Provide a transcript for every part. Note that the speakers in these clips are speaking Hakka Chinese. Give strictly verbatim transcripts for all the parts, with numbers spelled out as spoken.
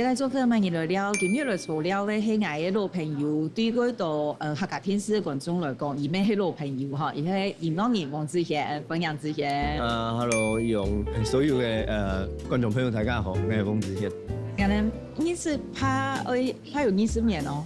來做客嘛，你來尞，今日來坐尞个係𠊎个老朋友，對該兜，呃，客家電視个觀眾來講，佢乜係老朋友吼，佢係音樂人黃子賢，歡迎子賢。啊，Hello，易容，所有个，呃，觀眾朋友大家好，𠊎係黃子賢。可能認識怕，呃，怕有二十年哦。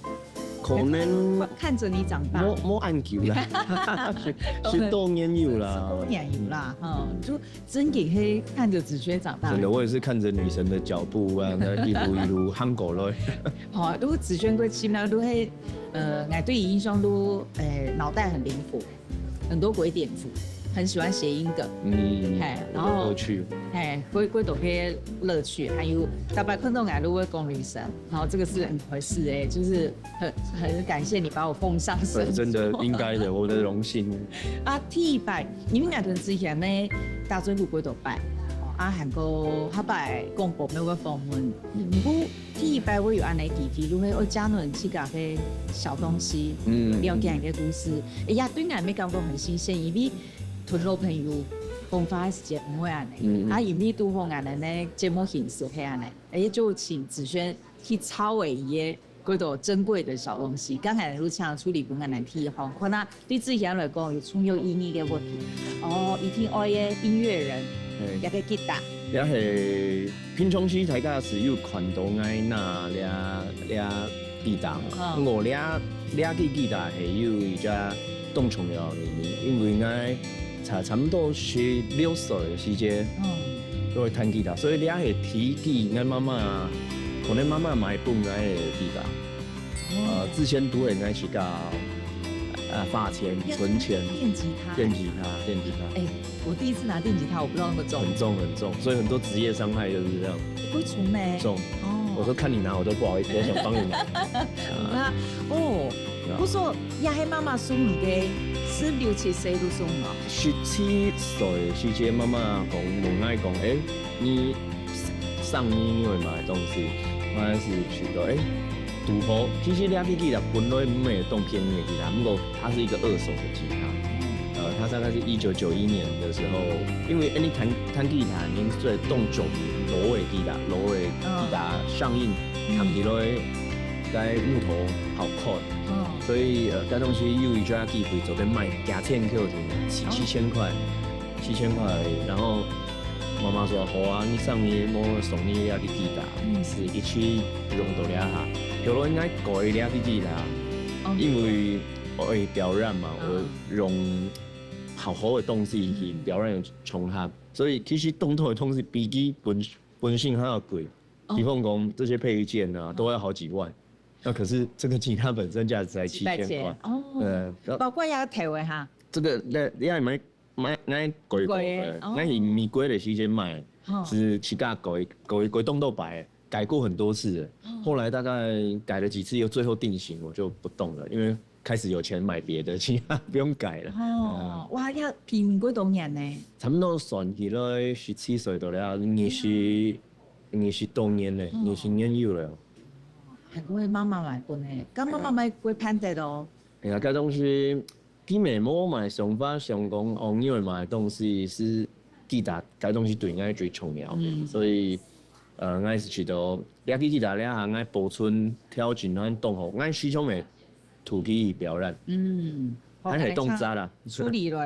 可能看著你長大。無，無恁久啦，十，十多年有啦。十多年有啦，哈，就真个係看著子軒長大。真的，我也是看著女神的腳步啊，一路一路行過來。吼，都子軒過去呢，都會，呃，𠊎對佢印象都，誒，腦袋很靈活，很多鬼點子，很喜歡諧音梗。嗯，嘿，然後有樂趣。嘿，過，過多个樂趣，還有逐擺看著𠊎都會講女神，然後這個是很合適誒，就是很，很感謝你把我奉上神座。呃，真的，應該的，我的榮幸。啊，第一擺，因為𠊎同子賢呢，打嘴鼓過多擺，哦，啊，還過下擺廣播乜會訪問，毋過第一擺會有恁樣个機會，就係愛借恁自家个小東西，嗯，了解你个故事。哎呀，對𠊎乜感覺很新鮮，因為同老朋友講話个時間毋會恁樣，嗯，嗯。啊，因為拄好𠊎等呢節目形式係恁樣，哎，就請子軒去抄一頁 過多珍貴个小東西。剛才就請助理分𠊎等提吼，看啊，對子賢來講有重要意義个物品。哦，一定愛个音樂人，嘿。一個吉他。也係平常時大家係有看著𠊎拿這，這吉他嘛。嗯。毋過這，這支吉他係有一隻當重要个意義，因為𠊎 差，差毋多十六歲个時節，嗯。就會彈吉他，所以這係第一支𠊎媽媽，可能媽媽買分𠊎个吉他。哦。呃，之前都係𠊎自家，呃，花錢，存錢。電吉他。電吉他，電吉他。哎，我第一次拿電吉他，我不知道那麼重。很重很重，所以很多職業傷害就是這樣。不會重呢。重。哦。我說看你拿，我都不好意思，我想幫你拿。啊，哦， 對啊。毋過，這係媽媽送你个，十六七歲就送了。十七歲時節，媽媽講，問𠊎講，欸，你生日你會買東西？𠊎係覺得，欸，拄好。其實這支吉他本來毋係當便宜个吉他，不過它是一個二手的吉他。呃，它大概是一九九一年的時候，因為，欸，你彈，彈吉他，你最當中意老个吉他，老个吉他聲音，彈起來，該木頭好看。 哦。所以，呃，該當時有一隻機會做得賣幾千塊錢，七，哦。七千塊，七千塊而已。然後媽媽說：「好啊，你生日，𠊎送你這支吉他。」嗯。係一直用到這下。後來𠊎改這支吉他，哦。因為愛表演嘛，嗯。𠊎用好好个東西去表演場合，嗯。所以其實當多个東西比佢本，本身還較貴。哦。比方講這些配件啊，都要好幾萬。 那可是這個吉他本身價值才七千塊。七百塊，哦。呃，那包括這个頭个哈。這個，那，你還買，買，買貴貴的，哦。那以美國的時間買，哦。是自家改，改，改動都擺，改過很多次了。哦。後來大概改了幾次，又最後定型，我就不動了，因為開始有錢買別的，其他不用改了。哦，啊。哇，要比美國多年呢。差不多算起來，十七歲到了，二十，二十多年了，嗯。二十年有了。 還過媽媽買分个，該媽媽買過盼得哦。哎呀，該東西，佢乜無麼个想法，想講，哦，因為買東西係吉他，該東西對𠊎最重要个，嗯。所以，呃，𠊎係覺得，這支吉他這下𠊎保存條件還當好，𠊎時常會揬佢表演，嗯，還係當紮啦。處理落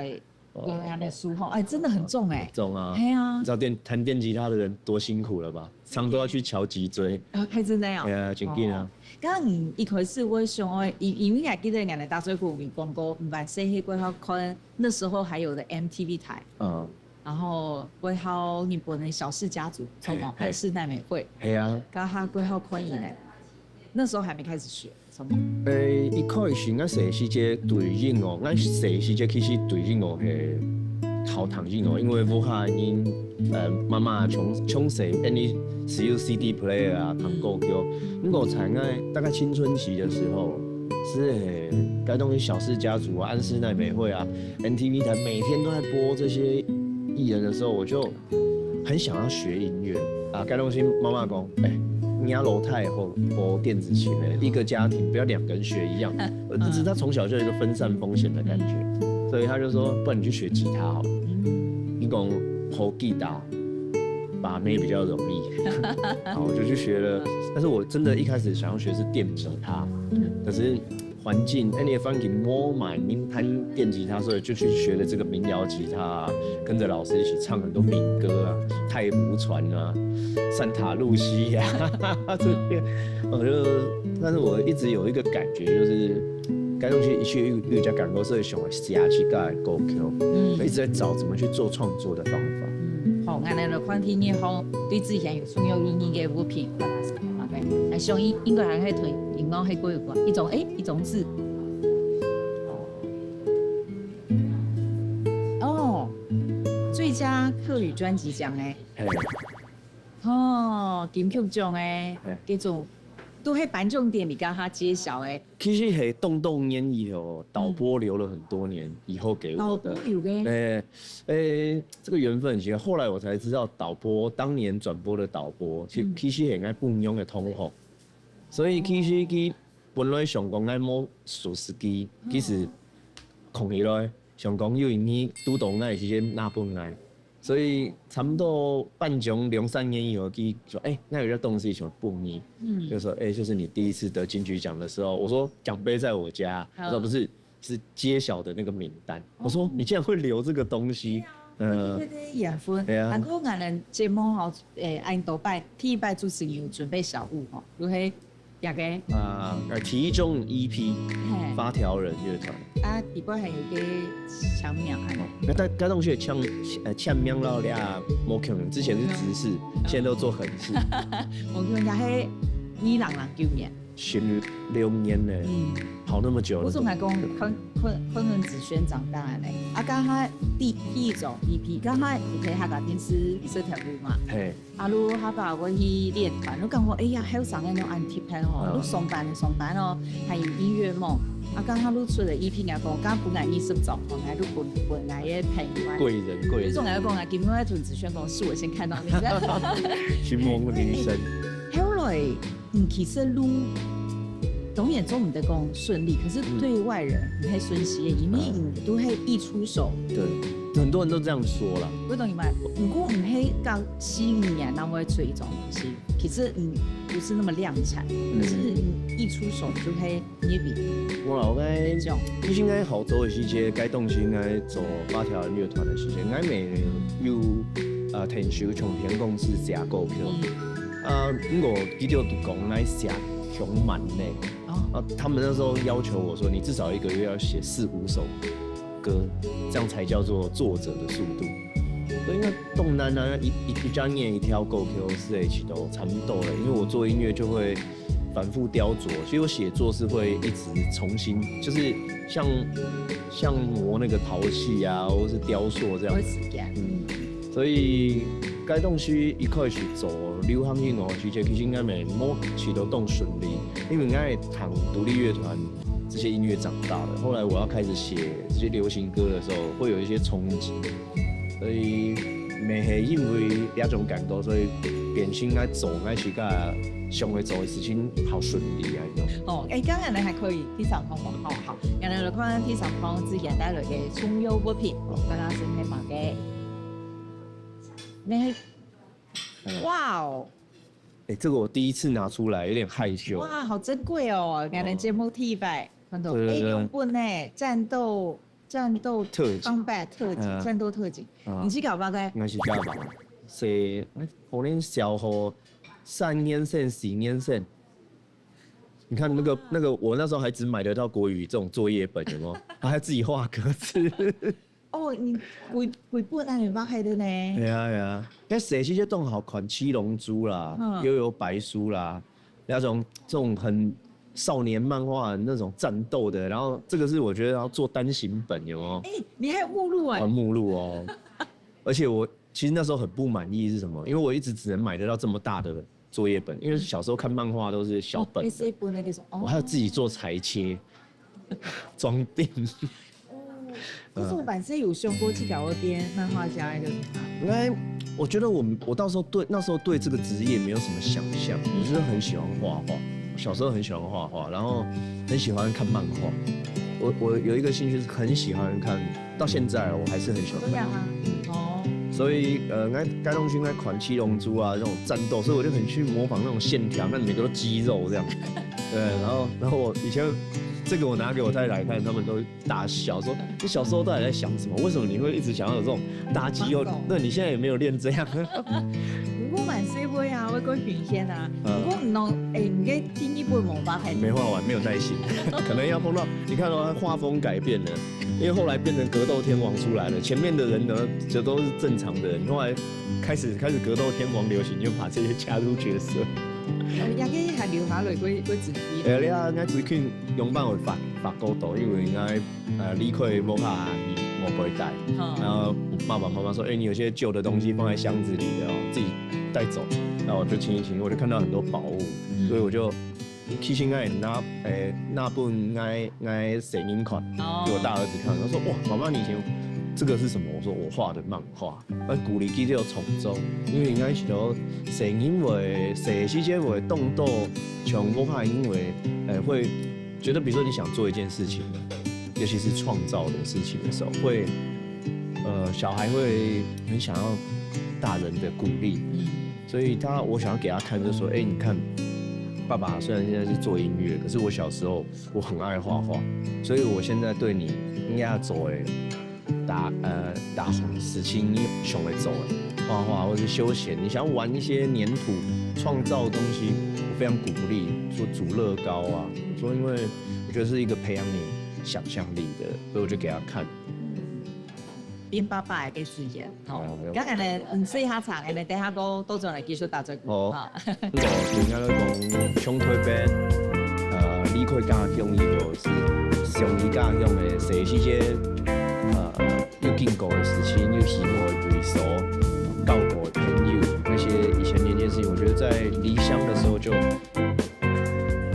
哦。有恁樣个書吼，哎，真的很重哎。重啊。嘿啊。你知道電，彈電吉他的人多辛苦了吧？常都要去喬脊椎。啊，還真的哦。哎呀，真緊啊。哦。剛剛你一開始會想愛，因，因為還記得𠊎等打嘴鼓有講過，毋係細个過後看那時候還有的M T V台，嗯。然後過後日本的小室家族，什麼，嘿，嘿。安室奈美惠。嘿啊。剛剛過後看伊呢，那時候還沒開始學。 呃，一開始𠊎細時節對音樂，𠊎細時節其實對音樂係好聽音樂，因為屋下人，呃，媽媽從，從細，恁呢係有C D player啊，聽歌曲。毋過在𠊎大概青春期的時候，係，呃，該東西小室家族啊、安室奈美惠啊、M T V台每天都在播這些藝人的時候，我就 很想要學音樂啊。該當時媽媽講：「哎，你阿老太好，好電子琴欸，一個家庭不要兩個人學一樣。」呃，但是她從小就有一個分散風險的感覺，所以她就說：「不然你去學吉他好了。」你講好吉他，把妹比较容易。然后我就去学了，但是我真的一开始想要学是电吉他，可是环境，哎，你的环境无嘛，你弹电吉他，所以就去学了这个民谣吉他啊，跟着老师一起唱很多民歌啊，太湖船啊，善塔露西啊，这些，我就，但是我一直有一个感觉，就是该东西一去又又在感受社会上的下去个歌曲，嗯，一直在找怎么去做创作的方法。嗯，好，俺来看第二号对之前有重要意义的物品，OK，那相信应该还会同音乐会过有关，一种哎，一种字。哦，最佳客语专辑奖哎，嘿，哦，金曲奖哎，嘿，这种都会颁奖典礼刚刚揭晓哎。其实嘿，动动年以后，导播留了很多年以后给我的。导播留个？哎，哎，这个缘分很奇怪。后来我才知道，导播当年转播的导播，其其实也应该不用的通红，所以其实佢本来想讲爱摸手司机，其实空起来，想讲有一年拄到爱的时间拿分爱。所以差不多办奖两三年以后，佢说，哎，那有一个东西想问你，嗯，就说，哎，就是你第一次得金曲奖的时候，我说奖杯在我家，他说不是，是揭晓的那个名单。我说你竟然会留这个东西，嗯，对对，缘分。对啊，啊，过俺的节目吼，诶，俺多摆，第一摆主持人有准备小物吼，如何？ 也个。啊，呃，其中 E P，嘿，发条人乐团。啊，底背还有个签名，还有。那但该东西的签，呃，签名咯，你啊，没可能，之前是直视，现在都做横式。我跟你讲，嘿，你朗朗救命。十六年呢，嗯，跑那么久了。我总来讲，混混混混子圈长大的呢，啊，刚才第第一种 E P，刚才你陪他打电视，你是跳舞嘛，嘿。 啊，你下擺會去練團，你感覺，哎呀，後生个都恁特別吼，你上班就上班哦，還有音樂夢。啊，剛剛你出了E P，人家講，剛本來二十早，吼，來你本本來个朋友啊，貴人貴人。有種人講啊，今天在屯子宣講，是我先看到你。尋夢人生。後來，嗯，其實你當然做毋得講順利，可是對外人，你還順利，因為你都會一出手。對，很多人都這樣說啦。我懂你嘛，毋過毋係講 十年，那我會出一種東西，其實嗯不是那麼量產，可是你一出手就會入名。我老該，其實應該好做的是，這該東西應該做發條樂團的時間，應該每年有呃，聽說唱片公司寫歌曲，啊，毋過佢就講愛寫上萬呢。啊，他們那時候要求我說，你至少一個月要寫四五首歌，這樣才叫做作者的速度。所以那動單啊，一一一家念一條歌曲是一起都差不多了，因為我做音樂就會反覆雕琢，所以我寫作是會一直重新，就是像像磨那個陶器啊，或是雕塑這樣。會時間。嗯，所以該東西一開始做流行音樂時節，其實應該無無試到當順利，因為應該聽獨立樂團這些音樂長大的。後來我要開始寫這些流行歌的時候，會有一些衝擊。 所以，乜係因為這種感覺，所以變成愛做，愛自家想愛做的事情好順利啊，你知道嗎？哦，哎，剛剛呢還可以第三項嘛，好好，剛剛來看第三項之前帶來个重要物品，剛剛係係麼个？那，哇哦，哎，這個我第一次拿出來，有點害羞。哇，好珍貴哦！原來節目第一擺看到，對對對，哎，用本呢，戰鬥戰鬥特警，combat特警，嗯，戰鬥特警，嗯，你是搞麼个？應該是這樣吧，係，哎，可能小學三年生、四年生。你看那個那個，我那時候還只買得到國語這種作業本，有沒有？他還自己畫格子。 哦，你規規本恁樣畫下个呢？對啊對啊，該寫些動畫款，七龍珠啦，嗯，幽遊白書啦，那種這種很少年漫畫那種戰鬥的，然後這個是我覺得要做單行本，有沒有？哎，你還有目錄哎。啊，目錄哦。而且我其實那時候很不滿意是什麼？因為我一直只能買得到這麼大的作業本，因為小時候看漫畫都是小本的。哦，細本的那種，哦。我還要自己做裁切、裝訂。哦，可是我本身有想過去搞一點漫畫家那個什麼。應該，我覺得我們我到時候對那時候對這個職業沒有什麼想象，我就是很喜歡畫畫，小時候很喜歡畫畫，然後很喜歡看漫畫。我我有一個興趣是很喜歡看，到現在我還是很喜歡看。對啊，哦。所以呃，该该东西应该款七龙珠啊那种战斗，所以我就很去模仿那种线条，那每个都肌肉这样。对，然后然后我以前这个我拿给我太太看，他们都大笑说：“你小时候到底在想什么？为什么你会一直想要有这种大肌肉？那你现在也没有练这样。”不过蛮社会啊，会过群线啊。不过喏，哎，你个第一步模仿很没画完，没有耐心，可能要碰到你看到他画风改变了。因为后来变成格斗天王出来了，前面的人呢，这都是正常的人，后来开始开始格斗天王流行，就把这些加入角色。也可以还留下来过过自己。哎，你啊，应该最近用办法法法国斗，因为应该呃离开摩卡尼摩拜带，然后爸爸妈妈说，哎，你有些旧的东西放在箱子里的哦，自己带走。那我就清一清，我就看到很多宝物，所以我就。其实我拿，诶，拿分我我細人看，给我大儿子看，他说哇，爸爸你以前这个是什么？我说我画的漫画。那鼓励佢就創作，因为应该是说，細人会，細細个会动作，像我看因为，呃，会觉得，比如说你想做一件事情，尤其是创造的事情的时候，会，呃，小孩会很想要大人的鼓励。所以他，我想要给他看，就说，哎，你看，爸爸虽然现在是做音乐，可是我小时候我很爱画画，所以我现在对你应该要做的大呃大事情，你想来做的画画或是休闲，你想要玩一些黏土创造的东西，我非常鼓励，说组乐高啊，说因为我觉得是一个培养你想象力的，所以我就给他看。变爸爸个时间，吼。刚才呢，嗯，试一下场，哎，等下都都转来继续打嘴鼓，哦哈。那个人家都讲，从台北，呃，离开家乡以后是上你家乡的，是一些，呃，有经过的事情，有喜欢的位所，交过的朋友，那些以前的一件事情，我觉得在离乡的时候就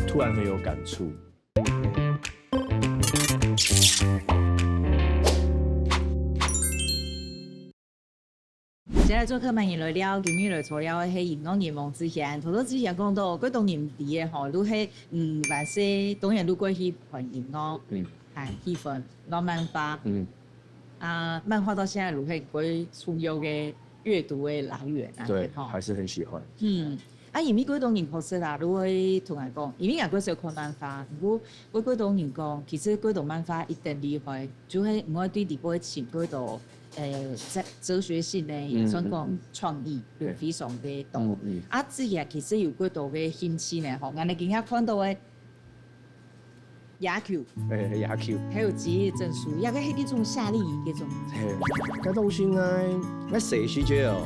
突然很有感触。 接下来做客慢人來尞，今日來坐尞个係音樂人黃子賢。頭頭之前講到，過多人知个吼，就係嗯，還係當然就過去看音樂，嗯哎，喜歡畫漫畫，嗯，啊，漫畫到現在就係最重要个閱讀个來源啊，对，吼。还是很喜欢。嗯，啊，因為過多人確實啦，如果同人講，因為也過少看漫畫，不過過過多人講，其實過多漫畫一定厲害，就係毋會對裡背尋過多，呃，哲哲學性个，也算講創意，有非常个多。嗯嗯啊，自己其實有過多个興趣呢，吼，𠊎等今日看到个野球，哎，野球。還有職業證書，也係一種夏令營這種。嘿，該東西應該，該細時節哦，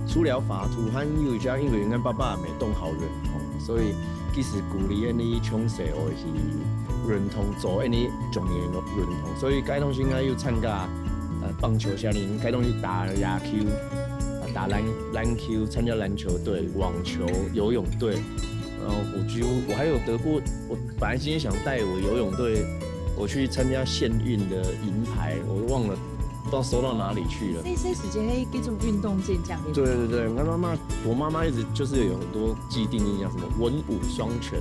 除了畫圖，還有一隻，因為𠊎爸爸也當好運動，所以其實鼓勵𠊎等從細愛去運動，做𠊎等中意个運動，所以該東西應該有參加，呃，棒球夏令營，該東西打野球，啊，打籃籃球，參加籃球隊、網球、游泳隊。 然後我幾乎我還有得過，我本來今天想帶我游泳隊，我去參加縣運的銀牌，我忘了，不知道收到哪裡去了。細細時節係這種運動健將的。對對對，我媽媽，我媽媽一直就是有很多既定印象，什麼文武雙全，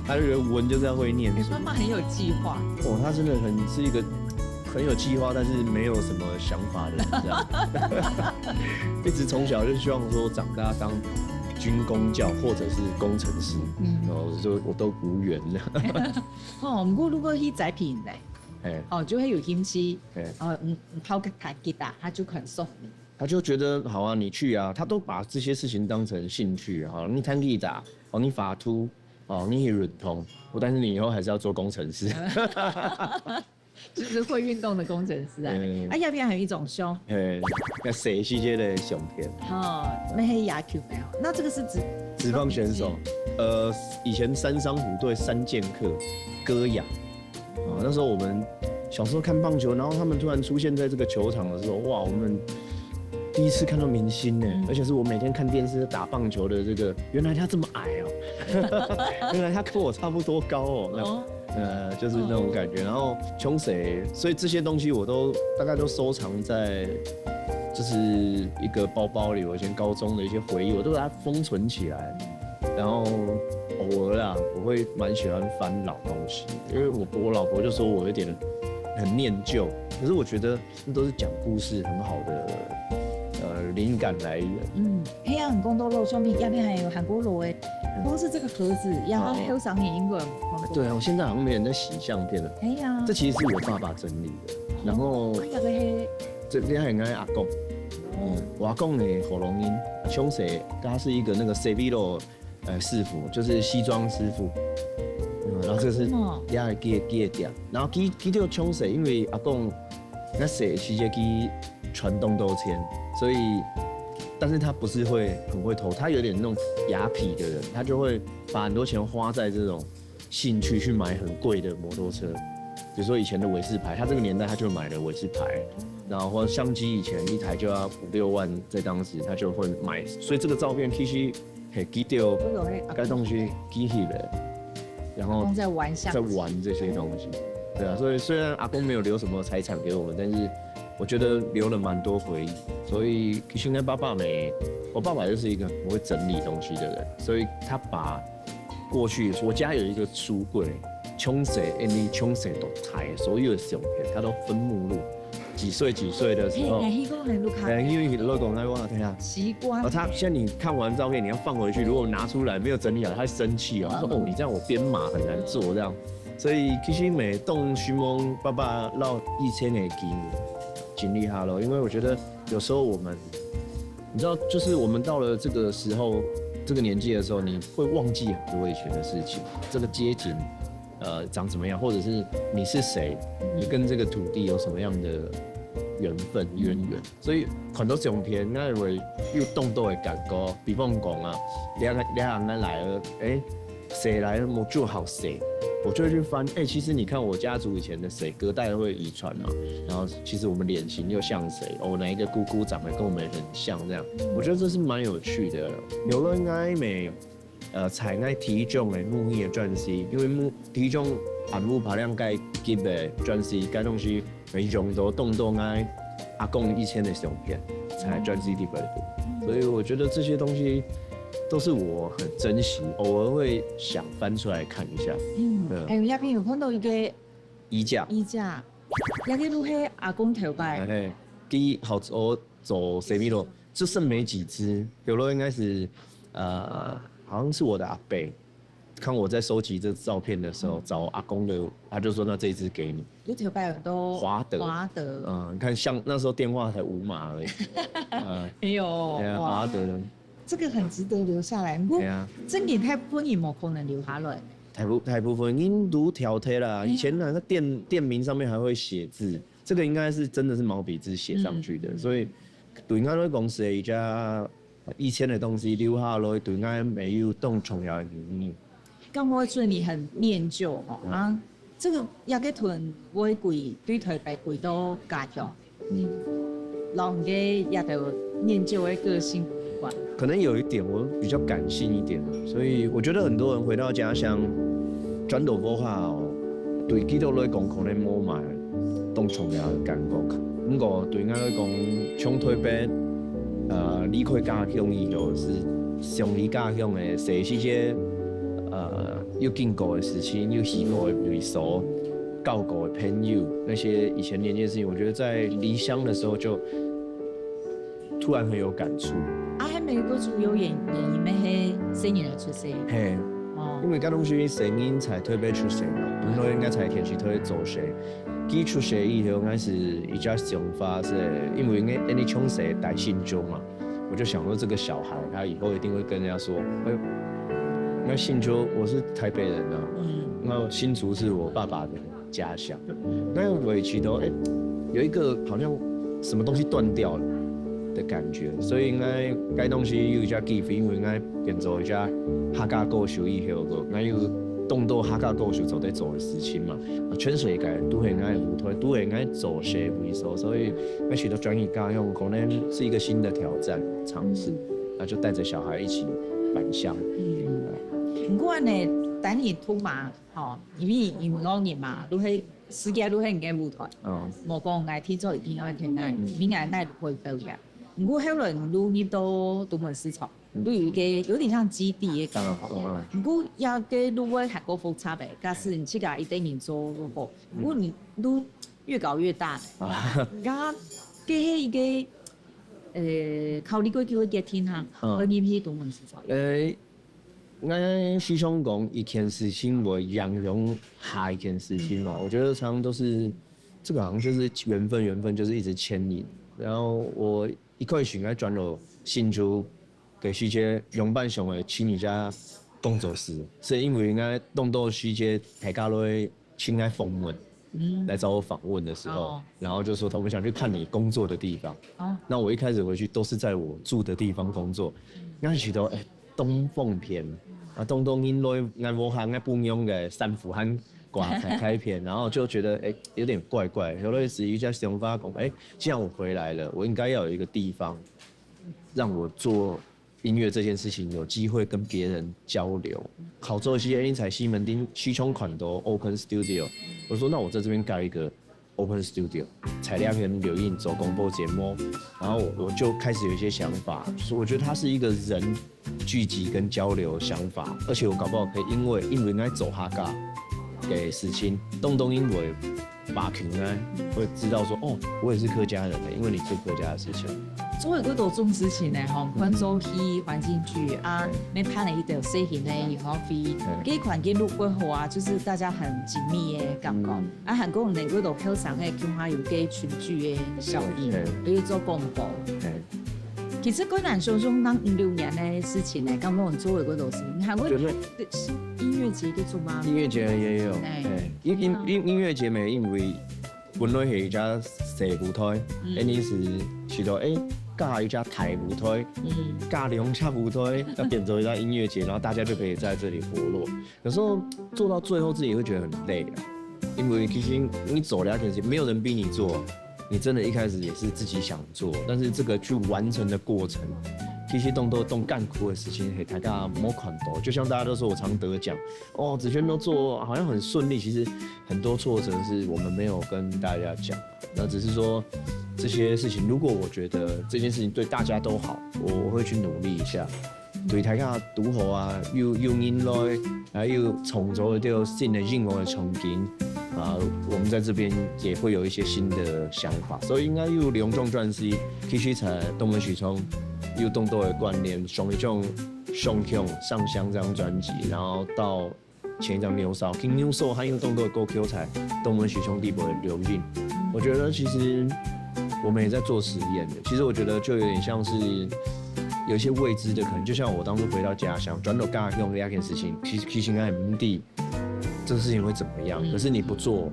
她就覺得文就是要會念書。媽媽很有計劃。哦，她真的很是一个很有計劃，但是沒有什麼想法的人，這樣。一直從小就希望說長大當軍公教或者是工程師，嗯然後就我都無緣。哦，毋過如果去栽培呢，哎哦，就會有興趣，哎，哦，嗯，嗯，好个彈吉他，他就肯送你。他就覺得好啊，你去啊，他都把這些事情當成興趣啊。你彈吉他，哦，你畫圖，哦，你運動，哦，但是你以後還是要做工程師。就是會運動的工程師啊。嗯啊，下邊還有一種胸，嘿，該細時節个相片。哦，那係野球沒有？那這個是職職棒選手，呃，以前三商虎隊三劍客，戈雅。啊，那時候我們小時候看棒球，然後他們突然出現在這個球場的時候，哇，我們第一次看到明星呢，而且是我每天看電視打棒球的這個，原來他這麼矮哦，原來他跟我差不多高哦。那哦，呃，就是那種感覺。然後從細，所以這些東西我都大概都收藏在，就是一個包包裡。我以前高中的一些回憶，我都把它封存起來。然後偶爾啊，我會蠻喜歡翻老東西，因為我我老婆就說我有點很念舊，可是我覺得那都是講故事很好的呃靈感來源。嗯，哎呀，你讲到老相片，下面还有韩国佬哎，光是这个盒子，呀，哦他后生年应该有看过。对啊，我现在好像没人在洗相片了。哎呀，这其实是我爸爸整理的，然后哎呀，个嘿，这边还有我阿公，嗯，我阿公呢，喉咙音，胸谁，他是一个那个 Sevilo 呃师傅，就是西装师傅，嗯，然后这个是哦压给给掉，然后给给掉胸谁，因为阿公那谁其实给传动都钱，所以，但是他不是会很会偷，他有点那种雅痞的人，他就会把很多钱花在这种兴趣去买很贵的摩托车，比如说以前的伟士牌，他这个年代他就买了伟士牌，然后或相机以前一台就要五六万，在当时他就会买，所以这个照片其实很给掉我有嘿，该东西机器人，然后公在玩相机在玩这些东西。对啊，所以虽然阿公没有留什么财产给我们，但是我觉得留了蛮多回忆。所以其实应该爸爸没，我爸爸就是一个很会整理东西的人，所以他把过去我家有一个书柜，冲水，哎，你冲水都拆，所有的相片他都分目录，几岁几岁的时候嘿，，哎，那个很 look 哎，因为老公爱我，对啊。习惯哦，。他现在你看完照片，你要放回去，如果拿出来没有整理好，他会生气哦。他说：“哦，你这样我编码很难做这样。”所以其实每当希望爸爸让以前的给你整理好了，因为我觉得有时候我们，你知道，就是我们到了这个时候，这个年纪的时候，你会忘记很多以前的事情，这个街景。呃，长什么样，或者是你是谁，你跟这个土地有什么样的缘分、渊源。所以很多种田，那我有动到的感觉，比方讲啊，两两人来了，哎，谁来了，我就好谁，我就会去翻。哎，其实你看我家族以前的谁，隔代会遗传嘛。然后其实我们脸型又像谁，哦，哪一个姑姑长得跟我们很像这样，我觉得这是蛮有趣的。有人爱美。呃，在我第一张的母语的专辑，因为母第一张阿母爬两个级的专辑，该东西很用到动动爱阿公以前的相片，在专辑里边，所以我觉得这些东西都是我很珍惜，偶尔会想翻出来看一下。嗯嗯，还有下面有看到一个衣架，衣架，那个都是阿公头摆。哎，第一好做做 Sevilo，就剩没几只，有的应该是呃，好像是我的阿伯，看我在收集这照片的时候，找阿公的，他就说那这一只给你，你头摆有都华德华德，嗯，你看像那时候电话才五码而已，嗯，哎呦，对啊，哇华，德的，这个很值得留下来。不过对啊，真的太不你没可能留下来。大部大部分印度条贴啦，以前那个店店名上面还会写字，这个应该是真的是毛笔字写上去的，所以对我来讲是一家以前的东西留下来，对我没有当重要的意义。刚刚说你很念旧哦啊，这个亚克屯会贵对台北贵到家乡，嗯，让你个亚克念旧的个性有关。可能有一点我比较感性一点，所以我觉得很多人回到家乡，转到屋下哦，对基督来讲可能无买当重要的感觉。不过对我来讲，从台北呃离开家乡以后，是想起家乡的，是一些呃有经过的事情，有去过的位所，交过的朋友，那些以前年轻的事情，我觉得在离乡的时候就突然很有感触。啊，还有一个主要原因，因为是生人的出生。嘿，哦，因为该东西生人在台北出生嘛，本来应该在天气台做事。佢出生以后，我是一家想法是，因为我因为从小在新竹嘛，我就想说这个小孩他以后一定会跟人家说，哎，那新竹我是台北人啊，嗯，那新竹是我爸爸的家乡。那我也觉得，哎，有一个好像什么东西断掉了的感觉，所以应该该东西有一家地方，因为应该变做一家客家歌手以后个，那有动到客家歌手做在做的事情嘛。啊，全世界都很爱舞台，都很爱做些位所，所以那许多转移家乡可能是一个新的挑战尝试，那就带着小孩一起返乡。嗯。不过呢，等你读嘛，吼，因为因为我人嘛，都是世界都是你个舞台，嗯，莫讲我提早一定要听个，明年那会表演。不过后来你入到独门市场，都有一个有点像基地的感觉。嗯嗯不过也个路会还够复杂的，假使你自家一个人做如何，不过你都越搞越大。啊，你看，这是一个呃，考慮過幾个決定哈，嗯會入去東門市場。呃，應該係想講一件事情會影響下一件事情嘛。我覺得常常都是這個好像就是緣分，緣分就是一直牽引。然後我一開始應該轉到新竹，其實仰般想會請一家工作室，係因為應該當多時節大家都會請來訪問，來找我訪問的時候，哦然後就說他們想去看你工作的地方。哦那我一開始回去都是在我住的地方工作，那時都哎東方片，啊東東因為我還愛不用的衫褲還掛開開片，然後就覺得哎有點怪怪，有類似一下想法講，哎，既然我回來了，我應該要有一個地方讓我做音樂這件事情有機會跟別人交流。考做一些人才西門町西冲款的 open studio，我說那我在這邊蓋一個 open studio，在這片錄音做廣播節目，然後我我就開始有一些想法，所以我覺得它是一個人聚集跟交流的想法，而且我搞不好可以因為因為愛做客家的事情，東東因為把琴呢，會知道說哦，我也是客家人的，因為你做客家的事情。做過多種事情呢，吼，關注去環境局啊，要辦了一條細型的演唱會，嗯這環境如果好啊，就是大家很緊密的感覺，嗯啊，還過能夠到後生的共下有個群聚的效應，嗯可以做廣播。哎，其實過難想像，當五六年的事情呢，剛剛我們做過多事情，你還會覺得對是音樂節去做嗎？音樂節也有，哎哎，音音音音樂節嘛，因為本來係一隻細舞台，嗯哎，你是去到哎，加一隻大舞台，嗯，加兩隻舞台，要變成一隻音樂節，然後大家就可以在這裡活絡。有時候做到最後自己會覺得很累啊，因為其實你做了，其實沒有人逼你做，你真的一開始也是自己想做，但是這個去完成的過程，其實當多當艱苦的事情，嘿，大家無看到。就像大家都說我常得獎，哦，子軒都做好像很順利，其實很多挫折是我們沒有跟大家講。那只是說這些事情，如果我覺得這件事情對大家都好，我我會去努力一下。對大家都好啊，又又迎來，還有創造一條新的音樂的場景啊，我們在這邊也會有一些新的想法，所以應該有兩種專輯，其實在東門市場有當多的觀念，從一種雙向上香這張專輯，然後到前一張牛少，聽牛少還有當多的歌曲在東門市場底部的流行。我覺得其實我們也在做實驗的，其實我覺得就有點像是有一些未知的可能，就像我當初回到家鄉，轉到家鄉這件事情，其實其實應該很地，這個事情會怎麼樣？可是你不做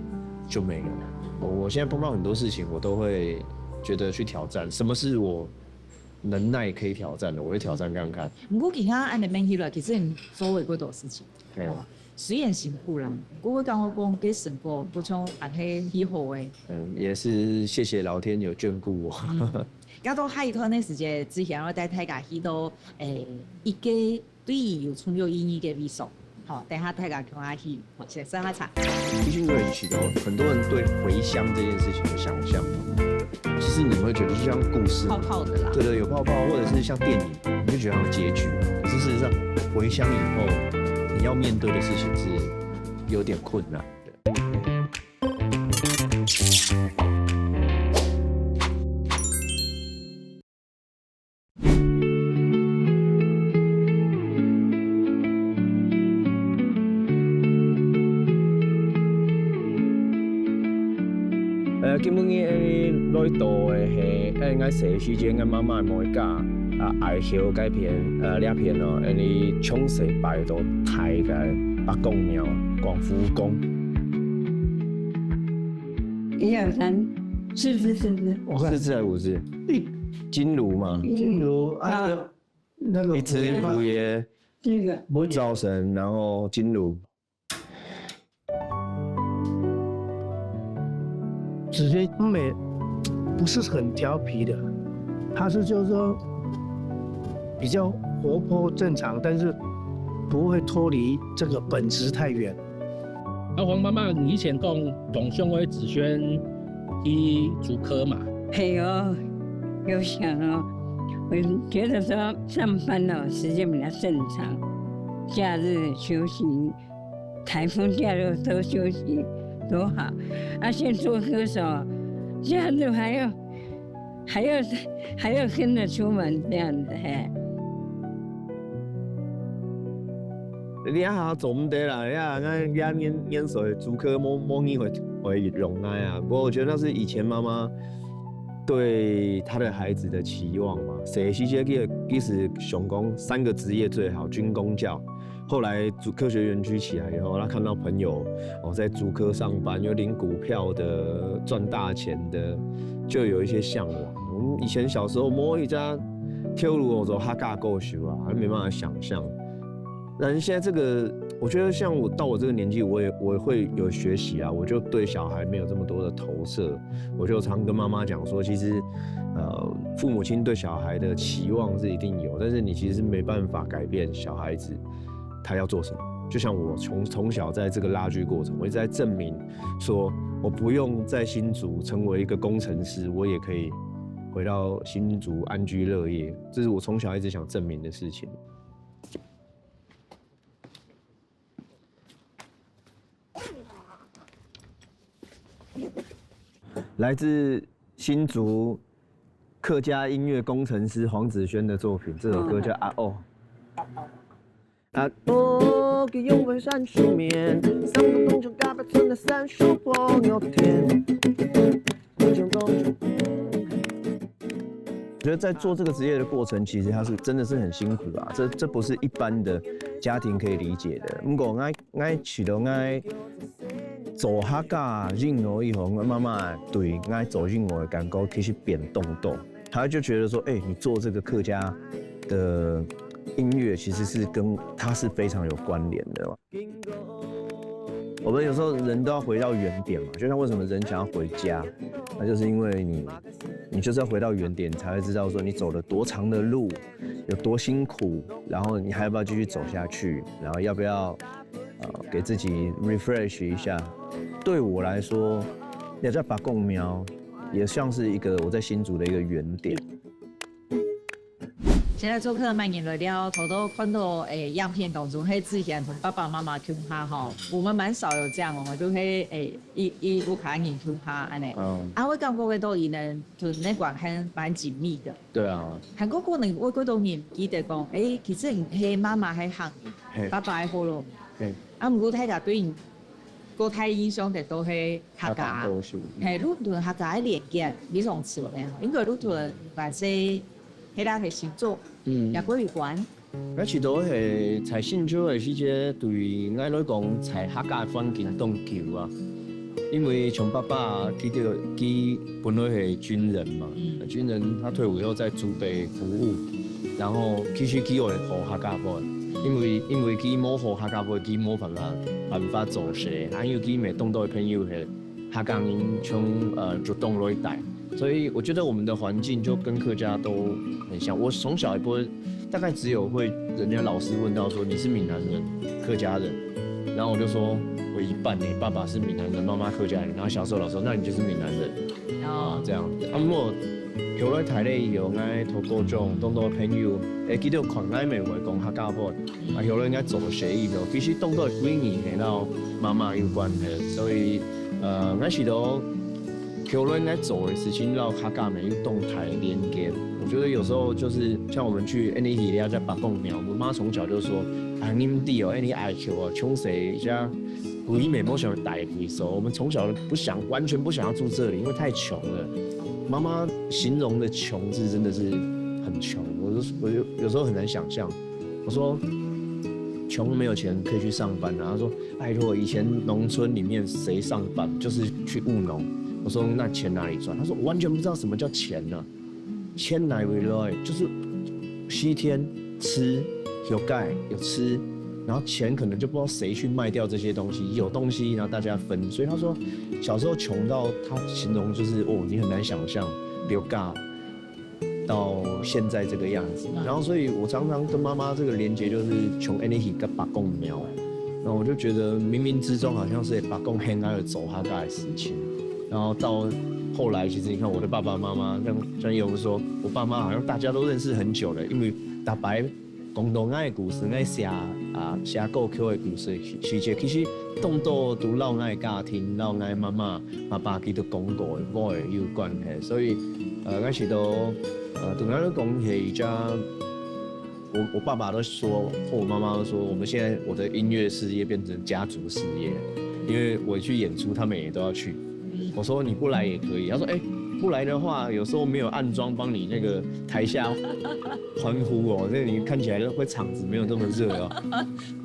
就沒有。我我現在碰到很多事情，我都會覺得去挑戰，什麼是我能耐可以挑戰的，我會挑戰看看。不過其他恁樣問起來，其實你做過幾多事情。對啊。雖然辛苦啦，不過我感覺講，這辛苦，不像恁係喜好的。嗯，也是謝謝老天有眷顧我。到下一段个時間，之前我帶大家去到，誒，一個對於有重要意義个位所。好，等下大家共下去，好，先上下場。畢竟我也提到，很多人對回鄉這件事情的想象，其實你會覺得就像故事，泡泡的啦。對对，有泡泡，或者是像電影，你就覺得有結局。可是事實上，回鄉以後，你要面對的事情是有點困難的。呃，今晡日來到个係，呃，𠊎細時節，𠊎媽媽个妹家，啊，愛橋該片，呃，這片哦，𠊎從細拜到大个阿公廟，廣福宮。一二三，四支，四支，我看四支還是五支？金爐嘛，金爐啊，那個一支五支，這個不灶神，然後金爐。子軒妹不是很調皮的，她是就是說比較活潑正常，但是不會脫離這個本質太遠。阿黃媽媽以前講，同鄉个子軒去竹科嘛，係哦，有想哦，我覺得說上班哦，時間比較正常，假日休息，颱風假日都休息，多好。啊，現在做歌手，假日還要还要还要跟着出门这样子，嘿。你啊，做毋得啦，你啊，咱咱年年岁主科无无人会会用啊。不过我觉得那是以前妈妈对她的孩子的期望嘛。谁其实其实想讲三个职业最好，军公教。后来竹科学园区起来以后，他看到朋友哦在竹科上班，有领股票的、赚大钱的，就有一些向往。我们以前小时候摸一家跳舞，我说哈嘎够修啊，还没办法想象。但是现在这个，我觉得像我到我这个年纪，我也我也会有学习啊，我就对小孩没有这么多的投射，我就常跟妈妈讲说，其实，呃，父母亲对小孩的期望是一定有，但是你其实是没办法改变小孩子他要做什么。就像我从从小在这个拉锯过程，我一直在证明说，我不用在新竹成为一个工程师，我也可以回到新竹安居乐业。这是我从小一直想证明的事情。来自新竹客家音乐工程师黄子轩的作品，这首歌叫《阿哦》。啊，哦，给用过三十面，三个工程大白村的三叔朋友天。工程工程。我觉得在做这个职业的过程，其实它是真的是很辛苦啊，这这不是一般的家庭可以理解的。不过，我我觉得我做客家音乐以后，我妈妈对我做音乐的感觉其实变动多，她就觉得说，哎，你做这个客家的音乐，其实是跟它是非常有关联的。我们有时候人都要回到原点嘛，就像为什么人想要回家，那就是因为你你就是要回到原点，才会知道说你走了多长的路，有多辛苦，然后你还要不要继续走下去，然后要不要呃给自己 refresh 一下。对我来说，也在把共苗，也像是一个我在新竹的一个原点。现在做客慢点来聊，头头看到诶样片当中，嘿，之前同爸爸妈妈共下吼，我们蛮少有这样哦，就嘿诶一一屋下人共下安尼。嗯。啊，我感觉个都伊能同你关系蛮紧密的。对啊。韩国可能我觉得你记得讲，诶，其实你嘿妈妈还行，爸爸还好咯。嘿。啊，不过大家对你国泰印象的都是客家，嘿，你同客家的连接，你从此没有，因为你同个是黑拉黑星座，嗯，也过有关。而且都是在新竹的时节，对我来讲，在客家环境当久啊。因为从爸爸记得佢本来是军人嘛，军人他退伍以后在竹北服务，然后其实佢会学客家话，因为因为佢无学客家话，佢无办法办法做事，还有佢每当多朋友是客家人从呃竹东来带，所以我觉得我们的环境就跟客家都很像。我从小也不会，大概只有会人家老师问到说你是闽南人、客家人，然后我就说我一半呢，爸爸是闽南人，妈妈客家人，然后小时候老师说那你就是闽南人。哦，这样。啊，不过後來大了以後，𠊎透過種當多朋友，會記得看𠊎乜會講客家話，啊，後來𠊎做生意了，其實當多歸年係摎媽媽有關係，所以，呃，𠊎試到後來𠊎做的事情，摎客家乜有當大的連結。我覺得有時候就是像我們去N E T，在八公廟，我媽從小就說，啊，你們地哦，哎，你愛球哦，窮誰一下。 鬼美梦想的大回收，我们从小不想，完全不想要住这里，因为太穷了。妈妈形容的穷是真的是很穷，我就我就有时候很难想象。我说穷没有钱可以去上班啊，他说拜托，以前农村里面谁上班就是去务农。我说那钱哪里赚？他说我完全不知道什么叫钱呢、钱哪里来？就是西天吃有盖有吃，然后钱可能就不知道谁去卖掉这些东西，有东西然后大家分。所以他说小时候穷到他形容就是哦，你很难想象有盖到现在这个样子。然后所以我常常跟妈妈这个连接就是从 N E T 跟八公庙，那我就觉得冥冥之中好像是八公很爱走他家的事情。 然后到后来，其实你看我的爸爸妈妈，像像有人说，我爸妈好像大家都认识很久了，因为大白讲到爱的故事，爱写啊写歌曲的故事，其实其实动作都让爱家庭，让爱妈妈、爸爸给的讲过，我也有关系，所以呃，開始都，呃，對𠊎來講係一家，我我爸爸都說，或我媽媽都說，我們現在我的音樂事業變成家族事業，因為我去演出，他們也都要去。我說你不來也可以，他說哎、不來的話，有時候沒有暗裝幫你那個台下歡呼哦，那你看起來會場子沒有那麼熱哦。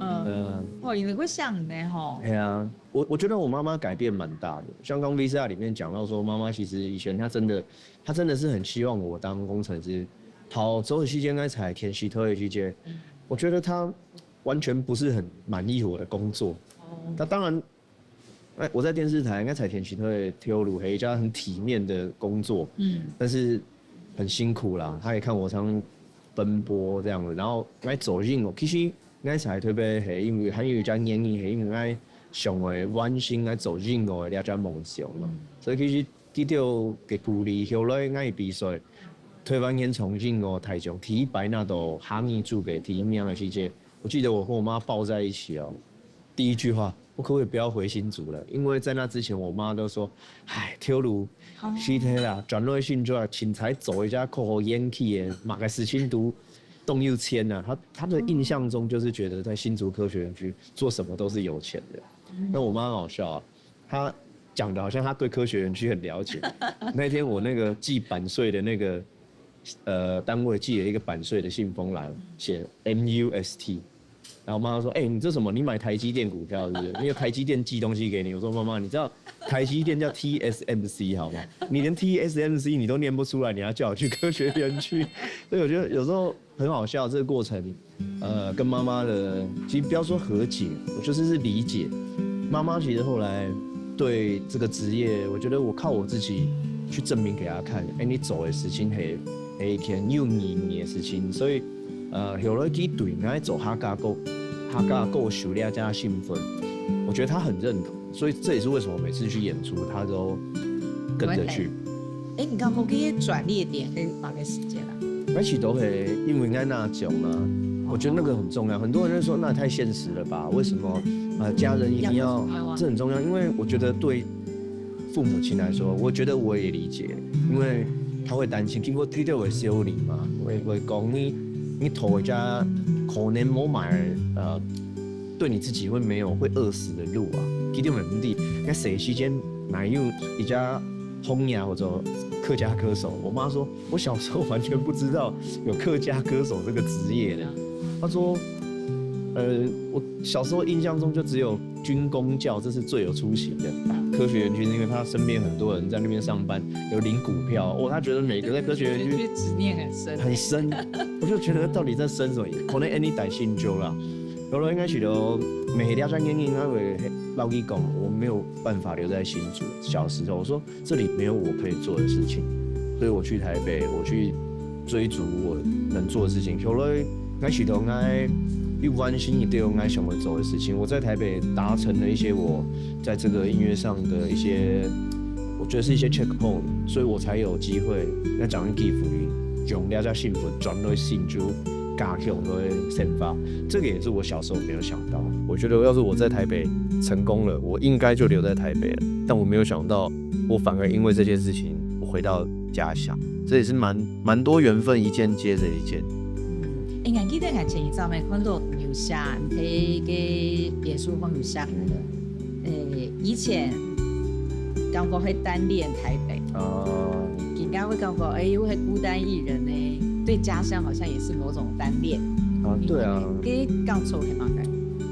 嗯，哇，你會想呢吼。哎呀，我我覺得我媽媽改變蠻大的，像剛 Visa 裡面講到說，媽媽其實以前她真的她真的是很希望我當工程師。好，做時間該才天氣特的時間，我覺得她完全不是很滿意我的工作。她當然，哎，我在電視台應該才天氣特的跳舞，一家很體面的工作，嗯，但是很辛苦啦。她也看我常奔波這樣子，然後愛走音樂，其實愛才特別係因為還有一家原因係因為愛想愛完成愛走音樂的這家夢想嘛，所以其實 佢兜个鼓勵，後來𠊎比賽，台灣原創音樂大獎第一擺拿到客語組个第一名的時節，我記得我和我媽抱在一起哦，第一句話，我可不可以不要回新竹了？因為在那之前，我媽都說，哎，跳舞，死忒啦，轉落去新竹啊，凊彩做一下較好演戲的，麼个事情都當有錢啊。她她的印象中就是覺得在新竹科學園區做什麼都是有錢的。那我媽很好笑啊， 他講的好像他對科學園區很了解。那天我那個寄版稅的那個呃單位寄了一個版稅的信封來，寫 M U S T，然後我媽說：“哎、你這什麼？你買台積電股票是不是？因為台積電寄東西給你。”我說：“媽媽，你知道台積電叫 T S M C 好嗎？你連 T S M C 你都念不出來，你還叫我去科學園區？”所以我覺得有時候 很好笑，這個過程，呃，跟媽媽的，其實不要說和解，我就是是理解。媽媽其實後來對這個職業，我覺得我靠我自己去證明給她看，哎，你做的事情係係一件有意義的事情，所以，呃，後來佢對𠊎做客家歌，客家歌手這家身份，我覺得她很認同，所以這也是為什麼我每次去演出，她都跟著去。哎，你講過這些轉捩點係麼个時間啊？而且都會因為𠊎拿獎啊，我覺得那個很重要。很多人就說那太現實了吧？為什麼呃家人一定要？這很重要，因為我覺得對父母親來說，我覺得我也理解，因為他會擔心，經過佢兜个修理嘛，會會講你你頭一家可能沒買呃，對你自己會沒有會餓死的路啊，佢兜問題，該誰時間哪有一家紅呀或者客家歌手？我媽說。 我小時候完全不知道有客家歌手這個職業的。他說，呃，我小時候印象中就只有軍公教，這是最有出息的。科學園區，因為他身邊很多人在那邊上班，有領股票，哦，他覺得每個在科學園區執念很深，很深，我就覺得到底在深什麼？可能 any 代信就啦。然後應該覺得每條專業應該會老實講，我沒有辦法留在新竹。小時候我說 這裡沒有我可以做的事情，所以我去台北，我去追逐我能做的事情。後來，𠊎試著𠊎有完成一兜𠊎想要做的事情。我在台北達成了一些我在這個音樂上的一些，我覺得是一些 checkpoint，所以我才有機會在講一句福音，用這隻身份轉來新竹，家鄉來生活。這個也是我小時候沒有想到。我覺得要是我在台北成功了，我應該就留在台北了。但我沒有想到， 我反而因為這件事情，我回到家鄉，這也是蠻蠻多緣分，一件接著一件。哎，𠊎記得𠊎前一站還看到有寫，你在該別墅放有寫，哎，以前感覺會單戀台北，呃，應該會感覺哎，又會孤單一人呢，對家鄉好像也是某種單戀。啊，對啊，該感受係麼个？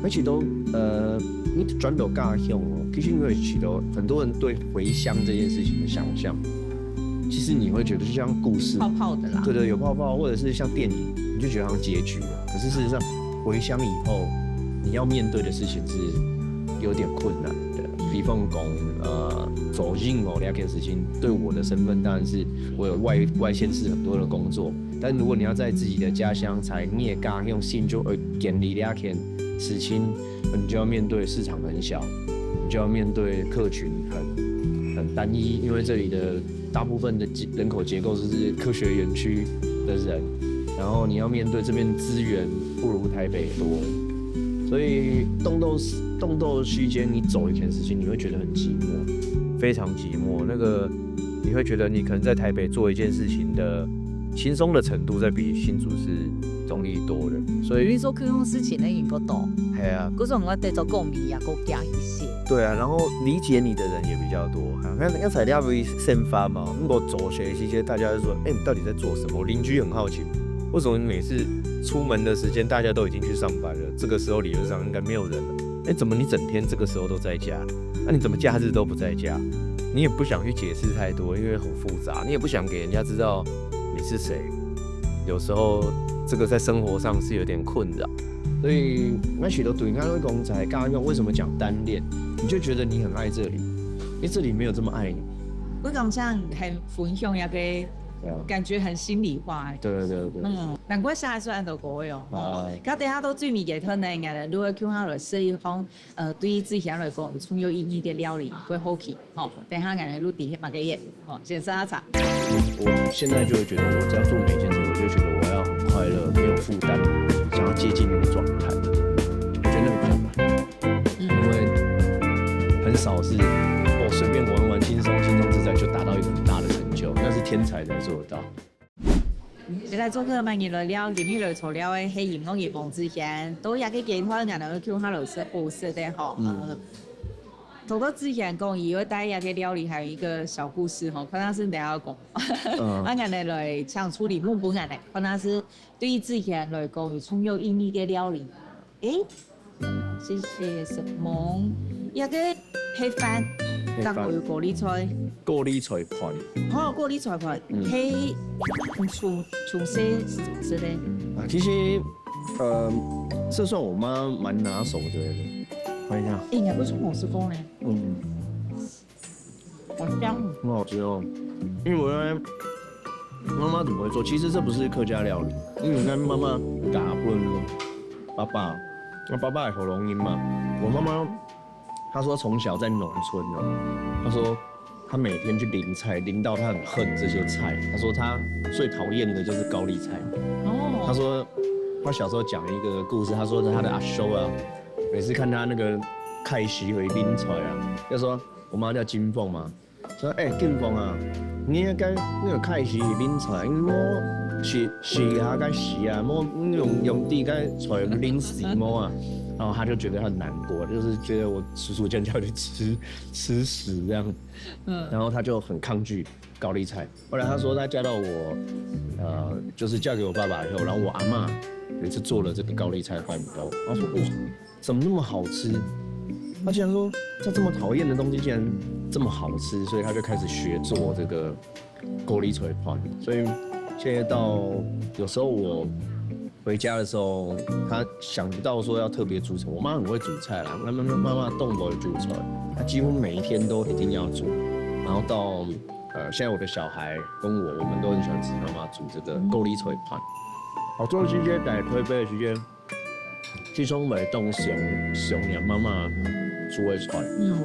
而且都呃，你轉到家鄉哦，其實因為其實很多人對回鄉這件事情的想象，其實你會覺得就像故事，泡泡的啦。對對，有泡泡，或者是像電影，你就覺得好像結局了。可是事實上，回鄉以後，你要面對的事情是有點困難的。比方講，呃，走音樂這件事情，對我的身份當然是我有外外縣市很多的工作，但如果你要在自己的家鄉，在你的家鄉新竹而建立這件事情，你就要面對市場很小，你就要面對客群很很單一，因為這裡的大部分的結人口結構就是科學園區的人，然後你要面對這邊資源不如台北多，所以動鬥動鬥期間，你走一件事情，你會覺得很寂寞。非常寂寞。那個你会觉得你可能在台北做一件事情的轻松的程度，在比新竹是容易多的。所以，你做共样事情的人个多，哎呀，可是我得到共鸣也更加一些。对啊，然后理解你的人也比较多。啊，那刚才你不是先发嘛，如果走学习一些，大家就说，哎、你到底在做什么？邻居很好奇，为什么你每次出门的时间大家都已经去上班了，这个时候理论上应该没有人了。哎、怎么你整天这个时候都在家？那、你怎么假日都不在家？你也不想去解释太多，因为很复杂，你也不想给人家知道你是谁。有时候这个在生活上是有点困扰。所以，我许多对我来讲，在家用为什么讲单恋，你就觉得你很爱这里，因为这里没有这么爱你。我感觉很分享那个，对啊，感觉很心里话。对对对对。嗯，难怪下一次安到歌哦。啊哦，到等下到最尾个可能，俺们如果共下来说一方，呃，对于之前来讲，有重要意义的料理会好奇，吼，等下俺们录底下嘛个耶，吼，先上下场。我现在就会觉得，我只要做每一件事，我就觉得我要很快乐，没有负担，想要接近那个状态，我觉得那个比较难，因为很少是哦随便玩玩轻松轻松自在就达到一个很大的成就，那是天才才做得到。现在做客慢慢来聊，今日来坐聊个係音樂人黃子賢，都也个介绍，俺个共下老师好食的吼。嗯。透过之前讲，佢有帶一个料理，還有一个小故事吼，可能係等下講。嗯啊，俺个來請處理問分俺个，可能係對於之前來講有重要意義个料理。誒，謝謝什麼？一个黑飯，黑飯然後有高麗菜。高麗菜飯。哦，高麗菜飯，嗯係從從細食的。啊，其实，呃，这算我妈蛮拿手的，看一下，哎，你还不是跟我说过呢？嗯，好香。很好吃哦。因为我原来妈妈怎么会做？其实这不是客家料理，因为我跟妈妈打混，爸爸，那爸爸也喉咙音嘛，我妈妈她说从小在农村哦，她说她每天去淋菜，淋到她很恨这些菜。她说她最讨厌的就是高丽菜。哦，她说她小时候讲一个故事，她说她的阿叔啊，每次看她那个开始会淋菜啊，就说我妈叫金凤嘛，说哎、金凤啊，你应该那个开始淋菜，莫洗洗下该洗啊，莫用用地该菜淋死莫啊。然后她就觉得很难过，就是觉得我叔叔这样叫你吃吃屎这样。嗯，然后她就很抗拒高丽菜。后来她说她嫁到我，呃，就是嫁给我爸爸以后，然后我阿妈有一次做了这个高丽菜饭包，她说哇，怎么那么好吃？她竟然说她这么讨厌的东西竟然这么好吃，所以她就开始学做这个高丽菜饭。所以现在到有时候我回家的时候，她想不到说要特别煮什么。我妈很会煮菜啦，那妈妈妈妈动手煮菜，她几乎每一天都一定要煮。然后到呃，现在我的小孩跟我，我们都很喜欢吃妈妈煮这个高丽菜饭。好，做时间在台北的时间，其实我会当想想念妈妈煮的菜，嗯，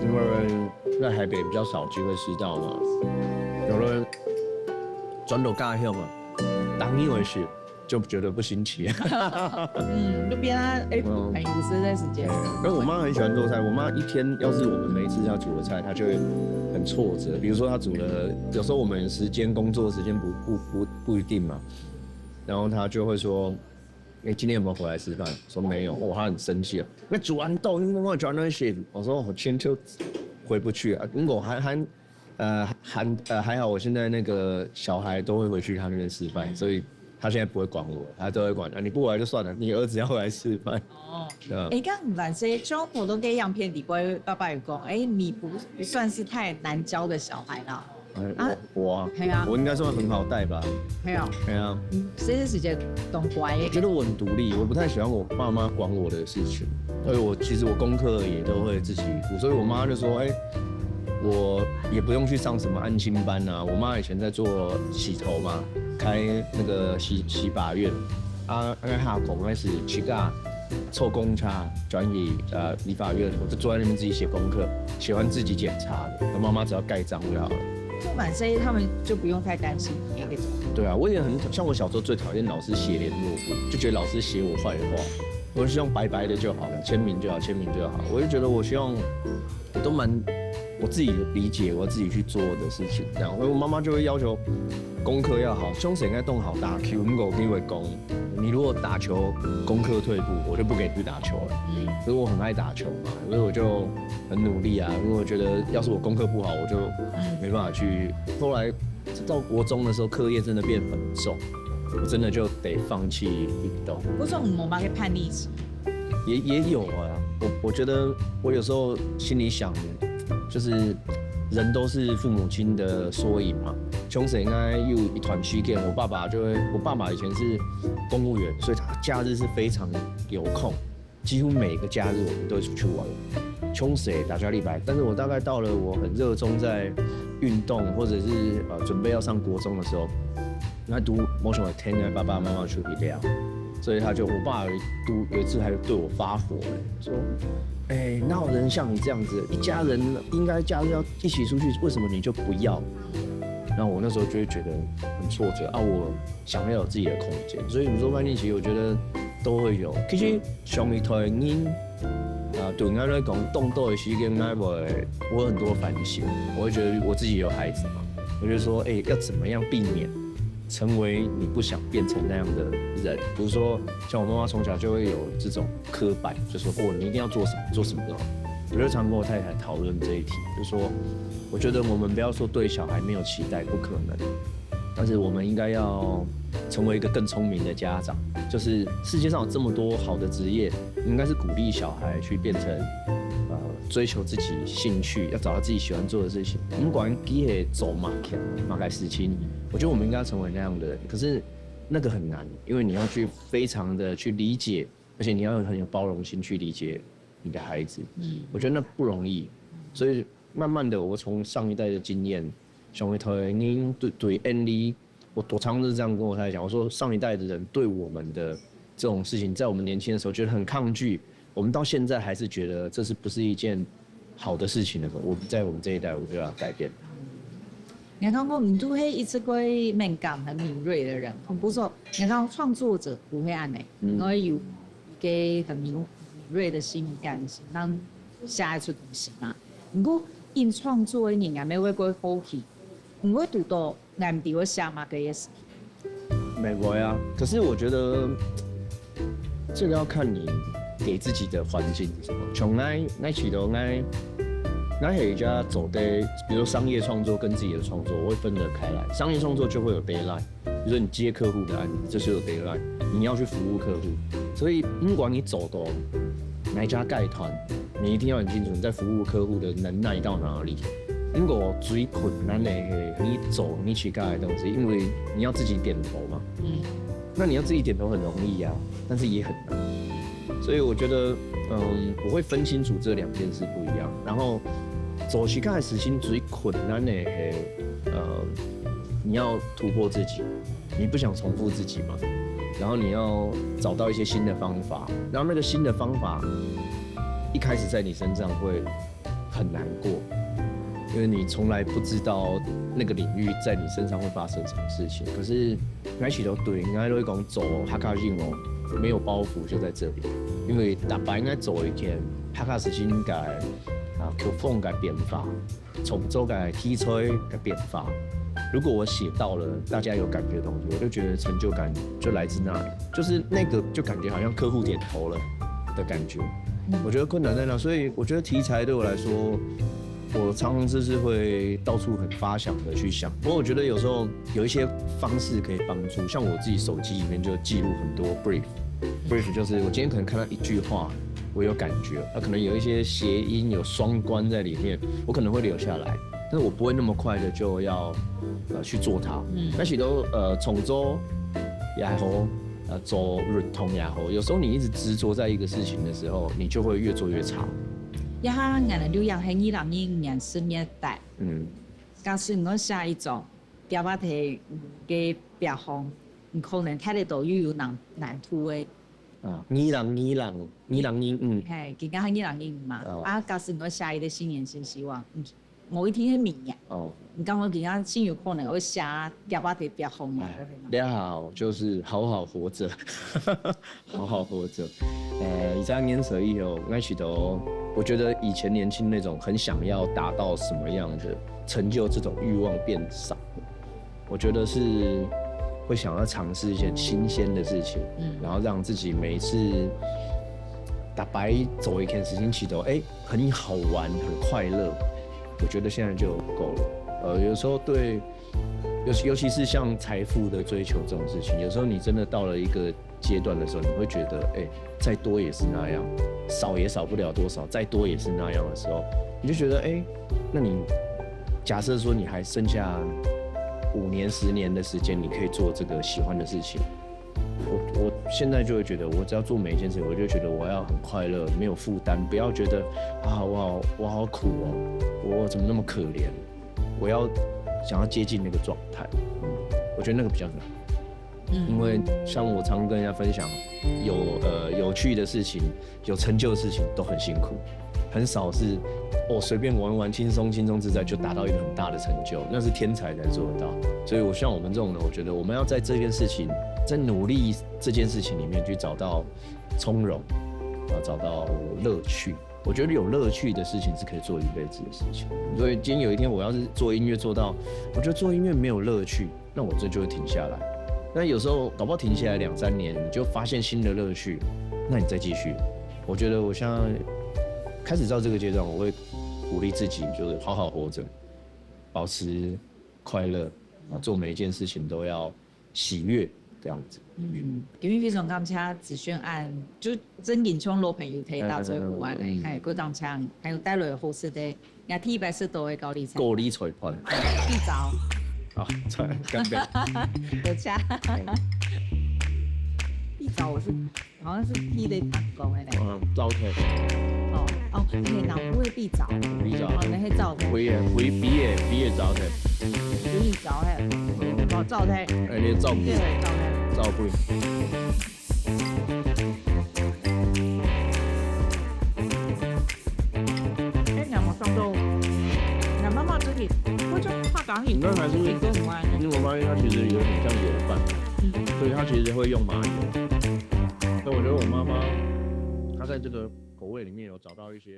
因为在台北比较少机会吃到嘛。有人转到家乡嘛，当然也是就觉得不新奇。嗯，路边啊，哎，嗯很有吃的时间。但我妈很喜欢做菜，我妈一天要是我们没吃她煮的菜，她就会很挫折。比如说她煮了，有时候我们时间工作时间不不不不一定嘛，然后她就会说：“哎、今天有没有回来吃饭？”说没有，哦，她很生气了。那煮完到你有没有转那些？我说我今天就回不去啊，我还还呃还呃还好，我现在那个小孩都会回去他那边吃饭，所以他现在不会管我，他都会管啊，你不回来就算了，你儿子要回来吃饭。哦，对啊。哎，刚刚这种普通的样片里边，爸爸有讲，哎，你不不算是太难教的小孩啦。哎啊我我啊对啊我应该算很好带吧？没有，对啊，嗯，这些时间懂乖我。觉得我很独立，我不太喜欢我爸妈管我的事情，所以我其实我功课也都会自己顾，所以我妈就说，哎、我也不用去上什么安亲班啊。我妈以前在做洗头嘛，开那个洗洗发院，啊，那下工开始去干。坐公车转去呃理发院，我就坐在那边自己写功课，写完自己检查，我妈妈只要盖章就好了。做满生意，他们就不用太担心那种。对啊，我也很像我小时候最讨厌老师写联络簿，就觉得老师写我坏话，我希望白白的就好了，签名就好，签名就好。我就觉得我希望我都蛮我自己理解，我自己去做的事情，这样。所以我妈妈就会要求功课要好，从小应该动好打球，如果我跟你讲，你如果打球功课退步，我就不给你去打球了。嗯，所以我很爱打球嘛，所以我就很努力啊，因为我觉得要是我功课不好，我就没办法去。后来到国中的时候，课业真的变很重，我真的就得放弃运动。不是我妈妈给叛逆期，也也有啊，我我觉得我有时候心里想，就是人都是父母亲的缩影嘛。从小应该有一段时间，我爸爸就会，我爸爸以前是公务员，所以他假日是非常有空，几乎每个假日我们都会出去玩。从小大家礼拜，但是我大概到了我很热衷在运动，或者是呃准备要上国中的时候，那都没什么天天爸爸妈妈出去聊，所以他就我爸有一度有一次还对我发火、欸，说：“哎、哪有人像你这样子？一家人应该假日要一起出去，为什么你就不要？”然后我那时候就会觉得很挫折啊，我想要有自己的空间，所以你说叛逆期，我觉得都会有。其实上一代人啊，对我来讲，动作的时间，我会我有很多反省，我会觉得我自己有孩子嘛，我就说，哎、要怎么样避免成为你不想变成那样的人？比如说，像我妈妈从小就会有这种刻板，就说哦，你一定要做什么做什么。我就常跟我太太讨论这一题，就说我觉得我们不要说对小孩没有期待，不可能，但是我们应该要成为一个更聪明的家长。就是世界上有这么多好的职业，应该是鼓励小孩去变成呃追求自己兴趣，要找到自己喜欢做的事情。不管佢係做么个么个事情，我觉得我们应该要成为那样的人。可是那个很难，因为你要去非常的去理解，而且你要很有包容心去理解你的孩子。嗯，我觉得那不容易。所以慢慢的，我从上一代的经验，上一代人对对 Andy，我我常常是这样跟我太太讲，我说上一代的人对我们的这种事情，在我们年轻的时候觉得很抗拒，我们到现在还是觉得这是不是一件好的事情的时候，我在我们这一代我就要改变。你看我们都会一直会敏感、很敏锐的人，很不错。你看创作者不会按呢，嗯，因为有一个很敏敏锐的心感，让下一出东西嘛。不过，因创作的人也没有过好奇，你会读到难题，我想嘛，个也是。美国呀，可是我觉得这个要看你给自己的环境是什么。从来那起头，那那有一家走的，比如说商业创作跟自己的创作，我会分得开来。商业创作就会有 deadline，比如说你接客户的案子，这是有 deadline，你要去服务客户。所以不管你走的哪一家概团，你一定要很清楚你在服务客户的能耐到哪里。如果最困难的是你做你自家的东西，因为你要自己点头嘛。嗯，那你要自己点头很容易啊，但是也很难。所以我觉得，嗯，我会分清楚这两件事不一样。然后，做自家的事情最困难的是，呃，你要突破自己，你不想重复自己嘛，然后你要找到一些新的方法，然后那个新的方法一开始在你身上会很难过，因为你从来不知道那个领域在你身上会发生什么事情。可是，我一直都对，应该都会讲做客家人哦，没有包袱就在这里，因为大家应该做一件客家事情个啊曲风个变化，创作个题材个变化。如果我写到了大家有感觉的东西，我就觉得成就感就来自那里，就是那个就感觉好像客户点头了的感觉。我觉得困难在那，所以我觉得题材对我来说，我常常就是会到处很发想的去想。不过我觉得有时候有一些方式可以帮助，像我自己手机里面就记录很多 brief，brief 就是我今天可能看到一句话，我有感觉，那可能有一些谐音、有双关在里面，我可能会留下来，但是我不会那么快的就要呃去做它。嗯，那许多呃创作也好，呃做运动也好，有时候你一直执着在一个事情的时候，你就会越做越差。一下，俺的留言係二零二五年十月底，嗯，假使我写一張，表白題个表红，你可能睇得到又有难难度个。啊，二零二零，二零二五，嘿，今年係二零二五嘛，哦啊，假使我写一个新年新希望，嗯，我一定係明年。哦，你感覺今仔真有可能會寫夾仔地壁風啊？哎，你好，就是好好活着，好好活着。呃，以上年歲以後，我觉得，我觉得以前年轻那种很想要达到什么样的成就，这种欲望变少了。我觉得是会想要尝试一些新鲜的事情，嗯，然后让自己每一次打白走一件事情，起头哎很好玩，很快乐。我觉得现在就够了。呃，有时候对，尤其尤其是像财富的追求这种事情，有时候你真的到了一个阶段的时候，你会觉得，哎，再多也是那样，少也少不了多少，再多也是那样的时候，你就觉得，哎，那你假设说你还剩下五年、十年的时间，你可以做这个喜欢的事情。我我现在就会觉得，我只要做每一件事情，我就觉得我要很快乐，没有负担，不要觉得啊，我好我好苦哦，我怎么那么可怜？我要想要接近那个状态，嗯，我觉得那个比较难。嗯，因为像我常跟人家分享，有呃有趣的事情，有成就的事情都很辛苦，很少是哦随便玩玩轻松轻松自在就达到一个很大的成就，那是天才才做得到。所以我像我们这种人，我觉得我们要在这件事情，在努力这件事情里面去找到从容，啊，找到乐趣。我觉得有乐趣的事情是可以做一辈子的事情。所以今天有一天我要是做音乐做到，我觉得做音乐没有乐趣，那我这就会停下来。那有时候搞不好停下来两三年，你就发现新的乐趣，那你再继续。我觉得我现在开始到这个阶段，我会鼓励自己，就是好好活着，保持快乐，啊，做每一件事情都要喜悦这样子。嗯，今日非常感谢子軒恁，就真緊像老朋友在打招呼恁呢，嗯嗯嗯嗯，還有過當強，還有帶來好食的，𠊎第一擺食到的高麗菜。高麗菜飯。必找。啊，菜，干杯。有加。必找我是好像是第一个聽講的呢。嗯，糟蹋。哦哦，你南部的必找。必找。哦，那是糟蹋。肥的，肥肥的，肥的糟蹋。有你糟蹋，哦糟蹋。哎，你的糟蹋。对，糟蹋。糟蹋。哎，你有没有当做，你妈妈这里，我就怕讲你，那还是你跟我妈一样。因为我发现它其实有点像油饭，嗯所以它其实会用麻油。所以我觉得我妈妈她在这个口味里面有找到一些